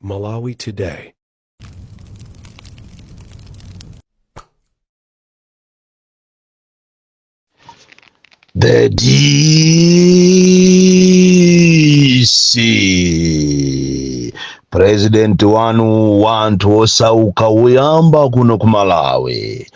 Malawi Today. The DC President wanu wa anthu osauka woyamba kuno ku Malawi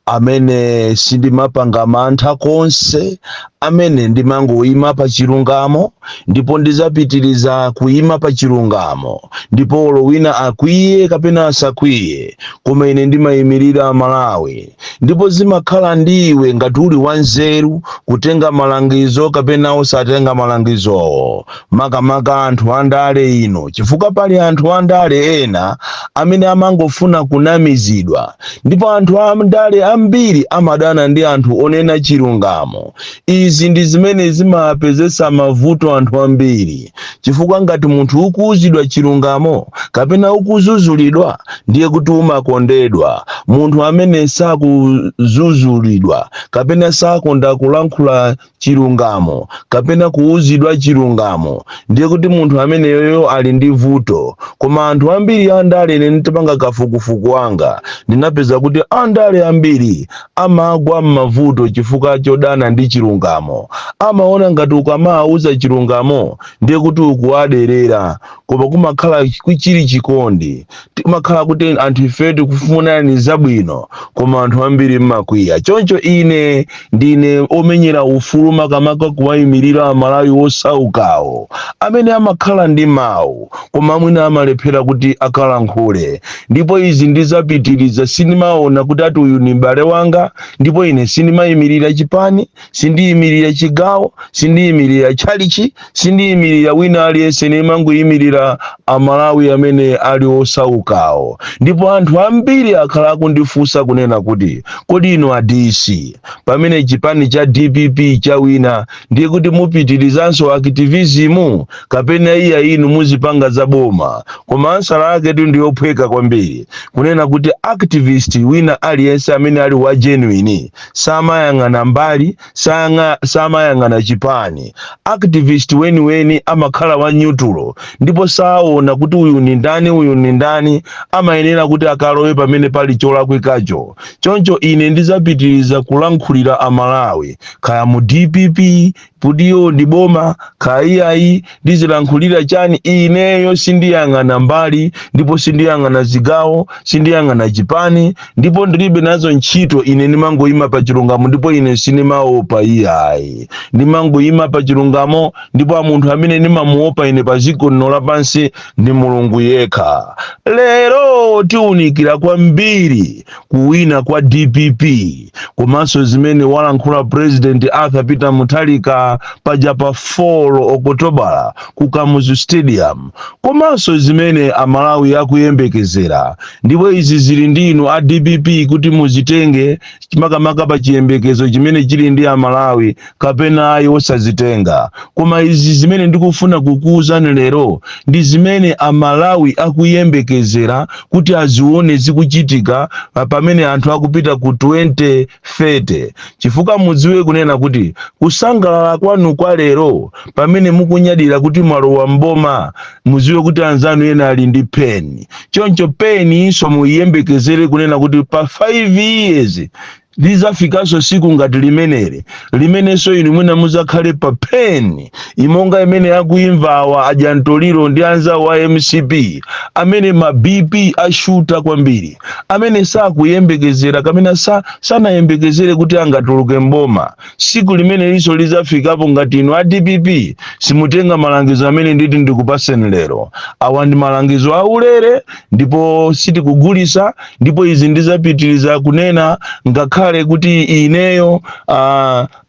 amene sindimapanga mantha konse, amene ndimangoyima pa chilungamo ndipo ndizapitiriza kuyima pa chilungamo, ndipo olo wina akwiye kapena asakwiye, koma ine ndimayimirira Malawi. Ndipo zimakhala ndi iwe ngati uli wanzeru kutenga malangizo kapena osatenga malangizowo, makamaka anthu andale ino, chifukwa pali anthu andale ena amene amangofuna kunamizidwa, ndipo anthu andale ambiri amadana ndi anthu onena chilungamo. Izi ndi zimene zimapezesa mavuto anthu ambiri, chifukwa ngati munthu ukuuzidwa chilungamo kapena ukuzuzulidwa, ndiye kuti umakondedwa. Munthu amene sakuzuzulidwa kapena sakonda kulankhula chilungamo kapena kuuzidwa chilungamo, ndiye kuti munthu ameneyoyo ali ndi vuto. Koma anthu ambiri andale, ine nditapanga kafukufuku wanga, ndinapeza kuti andale ambiri amagwa m'mavuto chifukwa chodana ndi chilungamo. Amaona ngati ukamawauza chilungamo ndiye kuti ukuwaderera, koma kumakhala chili chikondi, timakhala kuti anthu ife tikufunani zabwino, koma anthu ambiri mmakwiya. Choncho ine ndine omenyera ufulu, makamaka kuwayimirira Amalawi osaukawo amene amakhala ndi mawu koma mwina amalephera kuti akalankhule. Ndipo izi ndizapitiriza. Sindimaona kuti ati uyu ni m'bale wanga, ndipo ine sindimayimirira chipani, sindiyimirira chigawo, sindiyimirira tchalichi, sindiyimirira wina aliyense. Ndimangoyimirira Amalawi amene ali osaukawo. Ndipo anthu ambiri akhala akundifunsa kunena kuti, kodi inu a DC, pamene chipani cha DPP chawina, ndiye kuti mupitirizanso activism kapena iya inu muzipanga za boma? Koma ansala yaketu ndiyophweka kwambiri, kunena kuti activist wina aliyense amene ali wa genuine samayang'ana mbali, samayang'ana chipani. Activist weniweni amakhala wa neutral ndipo saona kuti uyu ni ndani, uyu ni ndani. Amayenera kuti akalowe pamene pali cholakwikacho. Choncho ine ndizapitiriza kulankhulira Amalawi, kaya mu DPP kutiyo ndi boma, kaya iyayi, ndizilankhulira chani. Ineyo sindiyang'ana mbali ndipo sindiyang'ana zigawo, sindiyang'ana chipani, ndipo ndilibe nazo ntchito. Ine ndimangoyima pa chilungamo ndipo ine sindimaopa iyayi. Ndimangoyima pa chilungamo, ndipo munthu amene ndimamuopa ine pa dziko lino lapansi ndi Mulungu yekha. Lero tiwunikira kwambiri kuwina kwa DPP komanso zimene walankhula President Arthur Peter Mutharika paja pa 4 Okotobala ku Kamuzu Stadium, komanso zimene Amalawi akuyembekezera. Ndipo izi zili ndi inu a DPP kuti muzitenge, makamaka pa chiyembekezo chimene chili ndi Amalawi, kapena ayi osazitenga. Koma izi zimene ndikufuna kukuwuzani lero ndi zimene Amalawi akuyembekezera kuti azione zikuchitika pamene anthu akupita ku 2030, chifukwa mudziwe kunena kuti kusangalala kwanu kwa lero pamene mukunyadira kuti mwalowa mboma, mudziwe kuti anzanu ena ali ndi pain. Choncho pain inso muyiyembekezere kunena kuti pa 5 years lizafikanso siku ngati limeneli limenenso inu mwina muzakhale pa pain imonga imene akuimvawa ajantoliro ndi anzawo a MCP, amene ma BP ashuta kwambiri, amene sakuyembekezera kamene sanayembekezere kuti angatuluke mboma. Siku limene liso lizafikapo ngati inu a DPP simutenga malangizo amene nditi ndikupaseni lero. Awa ndi malangizo aulere ndipo sitikugulisa, ndipo izi ndizapitiriza kunena ngakhale kuti ineyo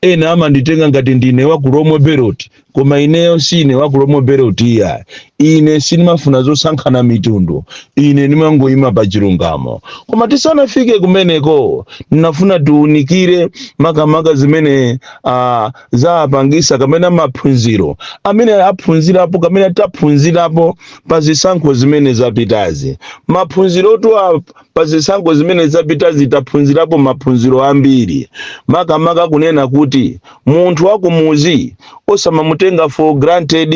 ena amanditenga ngati ndine wa ku Lomwe Belt, koma ineyo sine wa ku Lomwe Belt iya. Ine sindimafuna zosankhana mitundu, ine ndimangoyima pa chilungamo. Koma tisanafike kumeneko, ndinafuna tiunikire makamaka zimene zapangisa kapena maphunziro amene aphunzirapo kapena taphunzirapo pa zisankho zimene zapitazi. Maphunzirotu pa zisankho zimene zapitazi taphunzirapo maphunziro ambiri, makamaka kunena kuti munthu wakumuzi osamamutenga. Kutenga for granted.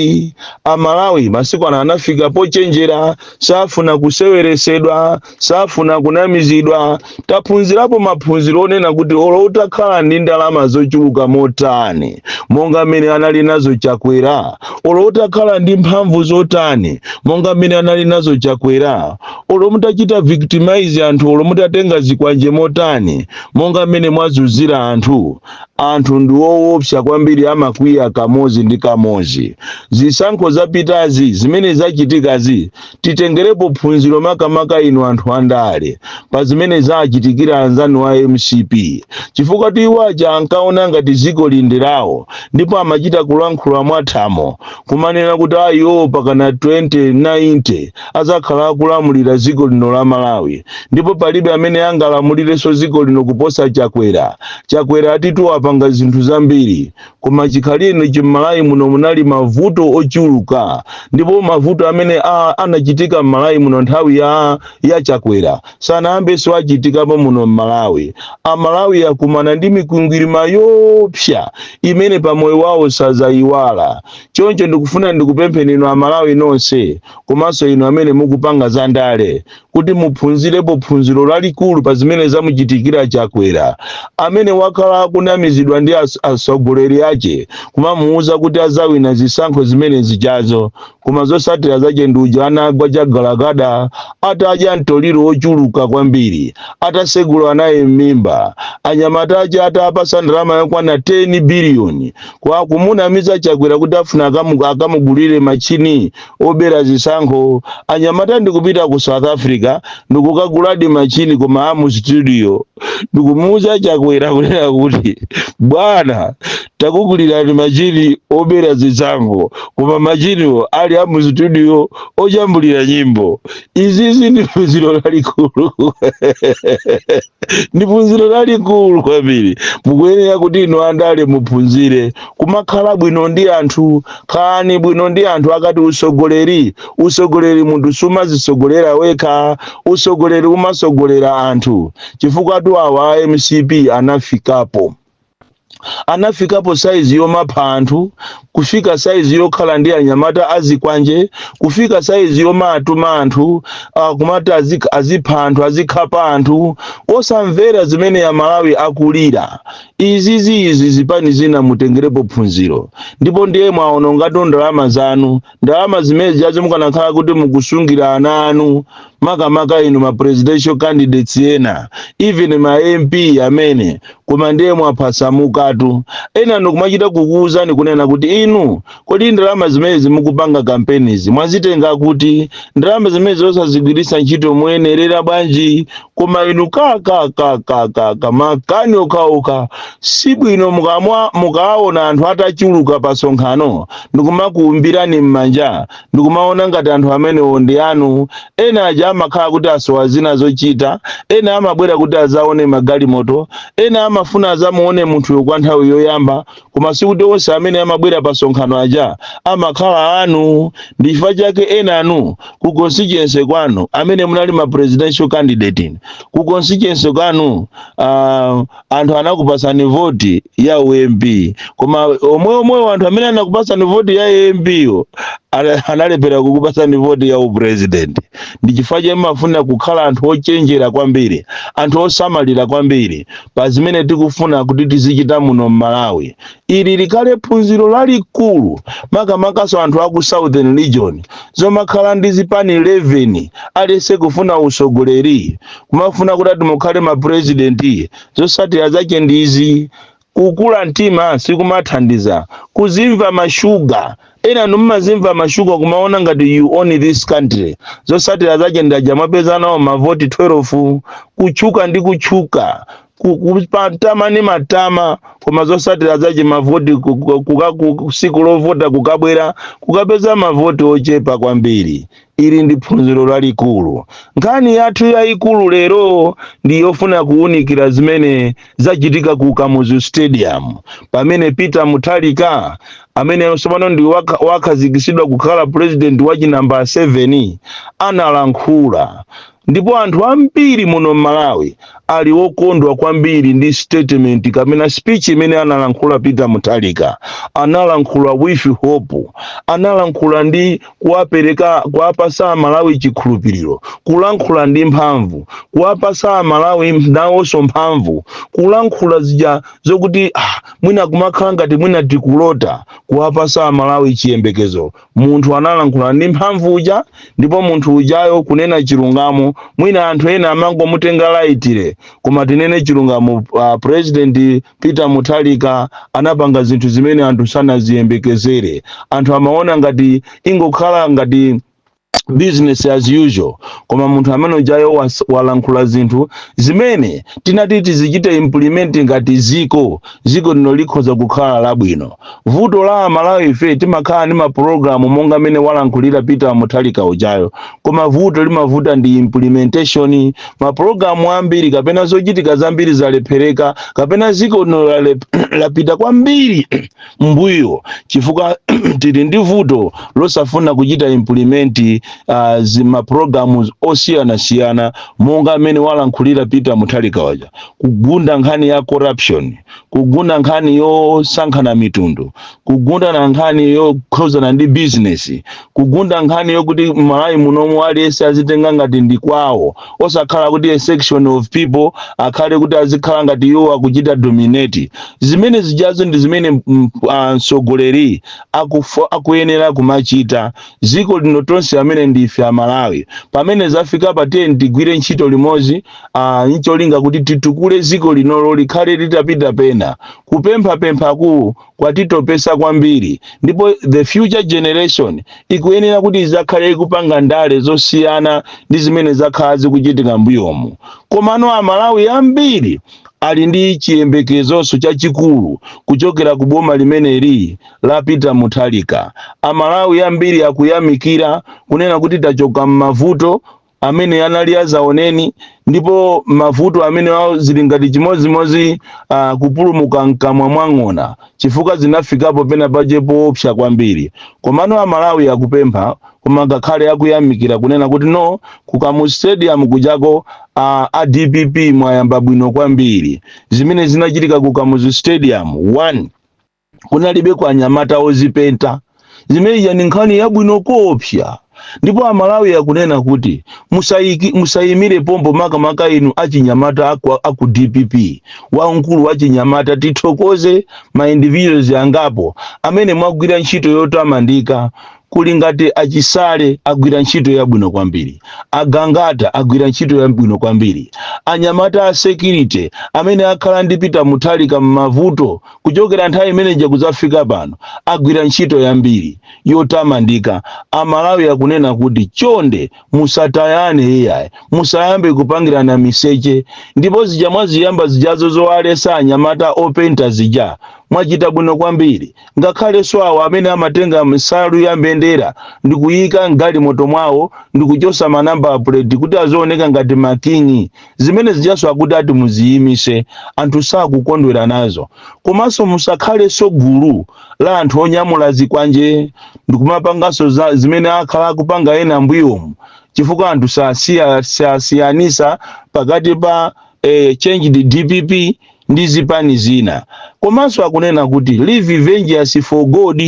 Amalawi masiku ano anafika pochenjera, safuna kuseweresedwa, safuna kunamizidwa. Taphunzirapo maphunziro onena kuti olo utakhala ndi ndalama zochuluka motani, monga mmene anali nazo Chakwera, olo utakhala ndi mphamvu zotani, monga mmene anali nazo Chakwera, olo mutachita victimize anthu, olo mutatenga zikwanje motani, monga mmene mwazunzira anthu, anthu ndi woopsa kwambiri, amakwiya kamozi ndi kamozi. Zisankho zapitazi, zimene zachitikazi, titengerepo phunziro, makamaka inu anthu andale, pa zimene zachitikira anzanu a MCP, chifukwa iwo aja ankaona ngati dziko lindi lawo, ndipo amachita kulankhula mwathamo kumanena kuti ayiwo pakana 2090 azakhala akulamulira dziko lino la Malawi, ndipo palibe amene angalamulirenso dziko lino kuposa Chakwera. Chakwera atitu apanga zinthu zambiri, koma chikhalire chim'Malawi muno munali mavuto ochuluka, ndipo mavuto amene anachitika m'Malawi muno nthawi ya Chakwera sanayambenso achitikapo muno m'Malawi. Amalawi akumana ndi mikwingwirima yoopsa imene pamoyo wawo sazayiwala. Choncho ndikufuna ndikupempheni inu Amalawi nonse, komanso inu amene mukupanga za ndale, kuti muphunzirepo phunziro lalikulu pa zimene zamuchitikira Chakwera, amene wakhala akunamizidwa ndi atsogoleri ache, kumamuwuza kuti azawina zisankho zimene zichazo, koma zotsatira zache ndi uja anagwa chagalagada, atadya mtoliro wochuluka kwambiri, atasegula naye m'mimba, anyamata ache atapasa ndalama yokwana 10 biliyoni kwa kumunamiza Chakwera kuti afuna akamugulire machini obera zisankho. Anyamata ndikupita ku South Africa ndikukaguladi machini, koma amu studio, ndikumuuza Chakwera kunena kuti, "Bwana, takugulirani machini obera zisankho, koma machiniwo ali amu studio ojambulira nyimbo." Izizi ndi phunziro lalikulu, ndi phunziro lalikulu kwambiri. Mukuyenera kuti inu andale muphunzire kumakhala bwino ndi anthu. Khalani bwino ndi anthu. Akati usogoleri, usogoleri munthu sumazisogolera wekha, usogoleri umasogolera anthu, chifukwa tu awa a MCP anafikapo saizi yomapha anthu, kufika saizi yokhala ndi anyamata azikwanje, kufika saizi yomatuma anthu kumati azipha anthu, azikhapa anthu, osamvera zimene Amalawi akulira. Izizi, izi zipani zina mutengerepo phunziro. Ndipo ndiye mwaonongatu ndalama zanu, ndalama zimene zijazo mukanakhala kuti mukusungira ana anu, makamaka inu ma presidential candidates ena, even ma MP amene, koma ndiye mwaphasamukatu. Ena ndikumachita kukuwuzani kunena kuti, inu, kodi ndalama zimene mukupanga kampenizi mwazitenga kuti? Ndalama zimene zosazigwiritsa ntchito moyenerera bwanji? Koma inu kakakakakaka makani okhaokha. Sibwino mukaona anthu atachuluka pa sonkhano ndikumakuumbirani m'manja, ndikumaona ngati anthu amenewo ndi anu. Ena aja amakhala kuti asowa zina zochita, ena amabwera kuti azaone magalimoto, ena amafuna azamuone munthuyo kwa nthawi yoyamba, koma sikuti onse amene amabwera pa sonkhano aja amakhala anu. Ndi chifukwa chake ena anu ku constituency kwanu, amene munali ma presidential candidate, ku constituency kwanu anthu anakupasani voti ya uMP, koma omwe omwewo anthu amene anakupasani voti ya MP yo analepera kukupasani voti ya upresident. Ndi chifukwa chake mafuna kukhala anthu ochenjera kwambiri, anthu osamalira kwambiri pa zimene tikufuna kuti tizichita muno m'Malawi. Ili likhale phunziro lalikulu, makamakaso anthu aku Southern Region, zomakhala ndi zipani 11, alese kufuna usogoleri, kumafuna kuti ati mukhale mapresidenti. Zotsatira zake ndizi. Kukula mtima sikumathandiza, kuzimva mashuga. Ena numazimva mashuga, kumaona ngati you own this country. Zotsatira zake ndaja mwapeza nawo mavoti 12, kutchuka ndi kutchuka, kupatama ni matama, koma zotsatira zake mavoti siku lovota kukabwera kukapeza mavoti ochepa kwambiri. Ili ndi phunziro lalikulu. Nkhani yathu yayikulu lero ndi yofuna kuwunikira zimene zachitika ku Kamuzu Stadium, pamene Peter Mutharika, amene tsopano ndi wakhazikitsidwa kukhala president wa chinamba 7, analankhula, ndipo anthu ambiri muno m'Malawi Ali wokondwa kwambiri ndi statement kapena speech imene analankhula Peter Mutharika. Analankhula with hope, analankhula ndi kuwapereka, kuwapasa Amalawi chikhulupiriro, kulankhula ndi mphamvu, kuwapasa Amalawi nawonso mphamvu, kulankhula zija zokuti mwina kumakhala ngati mwina tikulota, kuwapasa Amalawi chiyembekezo. Munthu analankhula ndi mphamvu uja, ndipo munthu ujayo kunena chilungamo, mwina anthu ena amangomutenga lightly, koma tinene chilungamo, President Peter Mutharika anapanga zinthu zimene anthu sanaziyembekezere. Anthu amaona ngati ingokhala ngati business as usual, koma munthu amene ujayo walankhula zinthu zimene tinati tizichite implement ngati ziko, ziko lino likhoza kukhala labwino. Vuto la Amalawi, ife timakhala ndi mapulogalamu monga amene walankhulira Peter Mutharika ujayo, koma vuto limavuta ndi implementation. Mapulogalamu ambiri kapena zochitika zambiri zalephereka, kapena ziko lino lapita kwambiri mbuyo chifukwa tili ndi vuto losafuna kuchita implement zimapulogalamu osiyanasiyana monga amene walankhulira Peter Mutharika waja: kugunda nkhani ya corruption, kugunda nkhani yosankhana mitundu, kugunda na nkhani yokhuzana ndi business, kugunda nkhani yokuti Malawi munomu aliyense azitenga ngati ndi kwawo, osakhala kuti a section of people akhale kuti azikhala ngati iwo akuchita dominate. Zimene zijazo ndi zimene mtsogoleri akuyenera kumachita. Ziko lino tonse amene ndife Amalawi, pamene zafika pa 10, tigwire ntchito limodzi ncholinga kuti titukule ziko linolo likhale litapita pena. Kupemphapemphaku kwatitopesa kwambiri, ndipo the future generation ikuyenera kuti izakhale ikupanga ndale zosiyana ndi zimene zakhala zikuchitika mbuyomu. Komano Amalawi ambiri ali ndi chiyembekezonso chachikulu kuchokera ku boma limeneli la Peter Mutharika. Amalawi ambiri akuyamikira kunena kuti tachoka m'mavuto amene anali azaoneni, ndipo mavuto amene awo zili ngati chimodzimodzi kupulumuka mkamwa mwa ng'ona, chifukwa zinafikapo pena pache poopsa kwambiri. Komano Amalawi akupempha, koma ngakhale akuyamikira kunena kuti no, ku Kamuzu Stadium kujako a DPP mwayamba bwino kwambiri. Zimene zinachitika ku Kamuzu Stadium, one, kunalibe kwa anyamata ozipenta. Zimeneyi ni nkhani yabwino koopsa, ndipo Amalawi akunena kuti musayimire pompo, makamaka inu achinyamata aku DPP, wamkulu wachinyamata. Tithokoze ma individuals angapo amene mwagwira ntchito yotamandika. Kuli ngati Achisale, agwira ntchito yabwino kwambiri. Agangata agwira ntchito yabwino kwambiri. Anyamata a security amene akhala ndi Peter Mutharika m'mavuto kuchokera nthawi imeneja kudzafika pano agwira ntchito yambiri yotamandika. Amalawi akunena kuti chonde musatayane iyayi, musayambe kupangirana miseche, ndipo zija mwaziyamba zijazo zowalesa anyamata openta zija, mwachita bwino kwambiri. Ngakhalenso awo amene amatenga nsalu ya mbendera ndi kuyika mgalimoto mwawo ndi kuchosa ma number plate kuti azioneka ngati makingi, zimene zijaso akuti ati muziyimise, anthu sakukondwera nazo. Komanso musakhalenso gulu la anthu onyamula zikwanje ndikumapanganso zimene akhala akupanga ena mbuyomu, chifukwa anthu sasiyanisa pakati pa changed DPP ndi zipani zina. Komanso akunena kuti leave vengeance for God,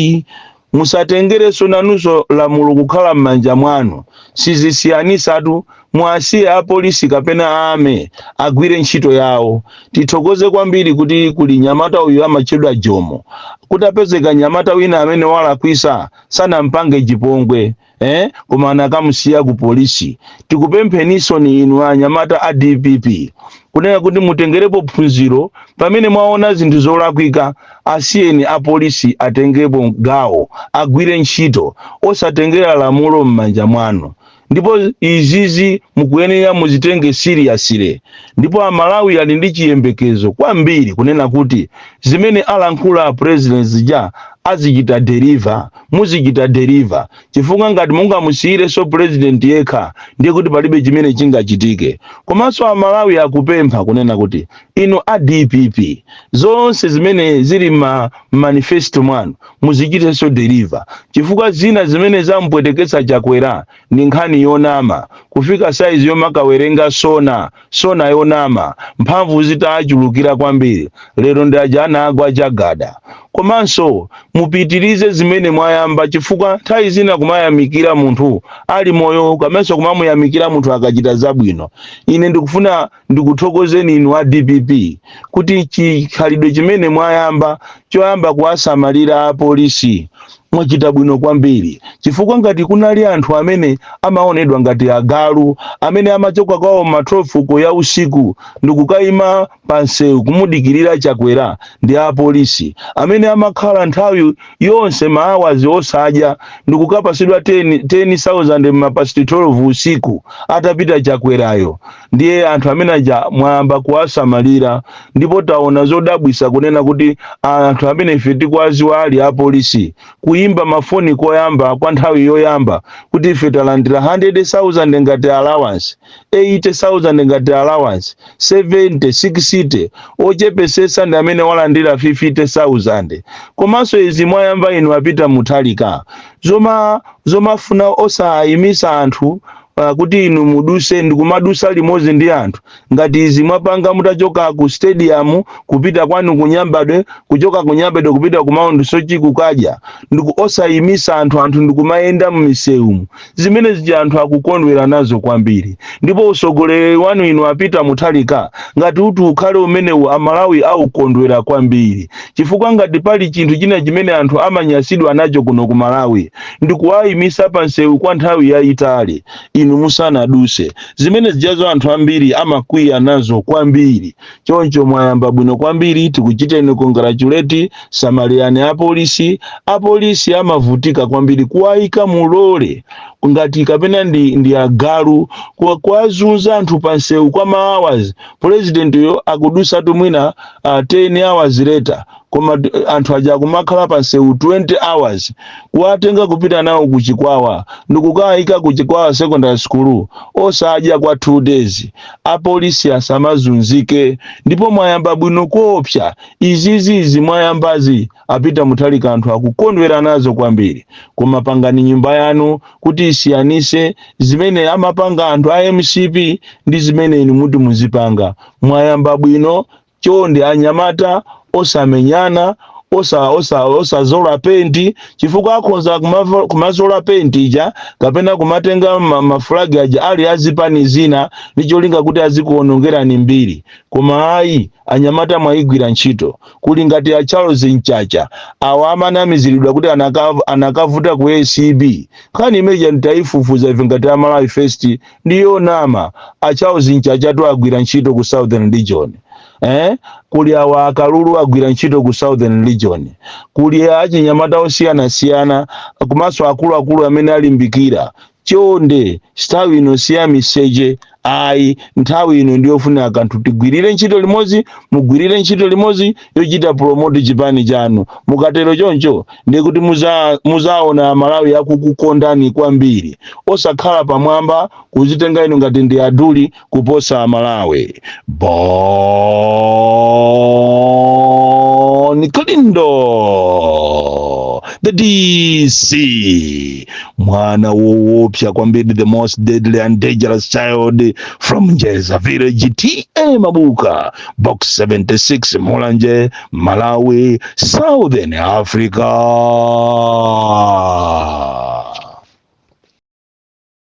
musatengerenso nanunso lamulo kukhala m'manja mwanu. Sizisiyanisatu, mwasiye apolisi kapena ame agwire ntchito yawo. Tithokoze kwambiri kuti kuli nyamata uyu amatchedwa Jomo, kuti apezeka nyamata wina amene walakwisa, sanampange chipongwe, koma anakamusiya ku polisi. Tikupempheninso ni inu anyamata a DPP kunena kuti mutengerepo phunziro. Pamene mwaona zinthu zolakwika, asiyeni apolisi atengepo gawo, agwire ntchito, osatengera lamulo m'manja mwanu. Ndipo izizi mukuyenera muzitenge seriously. Ndipo Amalawi ali ndi chiyembekezo kwambiri kunena kuti zimene alankhula a president zija Azichita deliver, muzichita deliver, chifukwa ngati mungamusiyirenso president yekha, ndiye kuti palibe chimene chingachitike. Komanso Amalawi akupempha kunena kuti inu a DPP, zonse zimene zili ma manifesto mwanu muzichitenso deliver, chifukwa zina zimene zampweteketsa Chakwera ndi nkhani yonama, kufika saizi yomakawerenga SONA, SONA yonama. Mphamvu zitachulukira kwambiri, lero ndi aja anagwa chagada. Komanso mupitirize zimene mwayamba, chifukwa nthawi zina kumayamikira munthu ali moyo, komanso kumamuyamikira munthu akachita zabwino. Ine ndikufuna ndikuthokozeni inu a DPP kuti chikhalidwe chimene mwayamba choyamba kuwasamalira apolisi, mwachita bwino kwambiri, chifukwa ngati kunali anthu amene amaonedwa ngati agalu amene amachoka kwawo ma 12 ya usiku ndikukayima pansewu kumudikirira Chakwera, ndi apolisi amene amakhala nthawi yonse ma hours osadya ndikukapasidwa 10 10,000 ma past 12 usiku atapita Chakwerayo. Ndiye anthu amene aja mwayamba kuwasamalira, ndipo taona zodabwisa kunena kuti anthu amene ife tikuwaziwa ali apolisi kuyimba mafoni koyamba, kwa nthawi yoyamba, kuti ife talandira 100,000 ngati allowance, 80,000 ngati allowance, 70, 60, ochepesesa ndi amene walandira 50,000. Komanso izi mwayamba inu a Peter Mutharika zomafuna osayimisa anthu kuti inu muduse ndikumadusa limodzi ndi anthu, ngati izi mwapanga mutachoka ku stadium kupita kwanu ku Nyambadwe, kuchoka ku Nyambadwe kupita ku Mount Soche kukadya, ndiku osayimisa anthu, anthu ndikumayenda m'misewu, zimene zija anthu akukondwera nazo kwambiri. Ndipo usogoleri wanu inu a Peter Mutharika, ngati uti ukhale umenewu, Amalawi aukondwera kwambiri, chifukwa ngati pali chinthu china chimene anthu amanyasidwa nacho kuno ku Malawi, ndikuwayimisa pansewu kwa nthawi yayitali inu musanaduse. Zimene zijazo anthu ambiri amakwiya nazo kwambiri. Choncho mwayamba bwino kwambiri, tikuchiteni congratulate. Samalirani apolisi. Apolisi amavutika kwambiri, kuwayika mulole ngati kapena ndi agalu, kuwazunza anthu pansewu kwa ma hours. President yo akudusatu mwina 10 hours later, koma anthu aja akumakhala pansewu 20 hours, kuwatenga kupita nawo kuchikwawa ndikukayika kuchikwawa Secondary School osadya kwa 2 days. Apolisi asamazunzike, ndipo mwayamba bwino koopsa. Izizizi mwayambazi, a Peter Mutharika, anthu akukondwera nazo kwambiri. Koma pangani nyumba yanu kuti isiyanise zimene amapanga anthu a MCP ndi zimene inu muti muzipanga. Mwayamba bwino. Chonde anyamata, osamenyana, osazola penti, chifukwa akhoza kumazola penti ija kapena kumatenga mafulagi aja ali azipani zina ndi cholinga kuti azikuonongerani mbiri. Koma ayi, anyamata mwayigwira ntchito. Kuli ngati a Charles Mchacha awa amanamiziridwa kuti anakavuta ku ACB. Nkhani imeneja nditayifufuza ife ngati Amalawi First, ndiyonama. A Charles Mchacha tu agwira ntchito ku Southern Region, eh? Kuli awa akalulu agwira ntchito ku Southern Region. Kuli achinyamata osiyanasiyana komanso akuluakulu amene alimbikira. Chonde, nthawi ino siya miseche ayi. Nthawi ino ndiyofuna kanthu tigwirire ntchito limodzi, mugwirire ntchito limodzi yochita promote chipani chanu. Mukatero choncho, ndiye kuti muzaona Amalawi akukukondani kwambiri, osakhala pamwamba kuzitenga inu ngati ndi aduli kuposa Amalawi. Bon Kalindo, the DC, mwana woopsa kwambiri, the most deadly and dangerous child from Njeza Village, TA Mabuka, Box 76, Mulanje, Malawi, Southern Africa.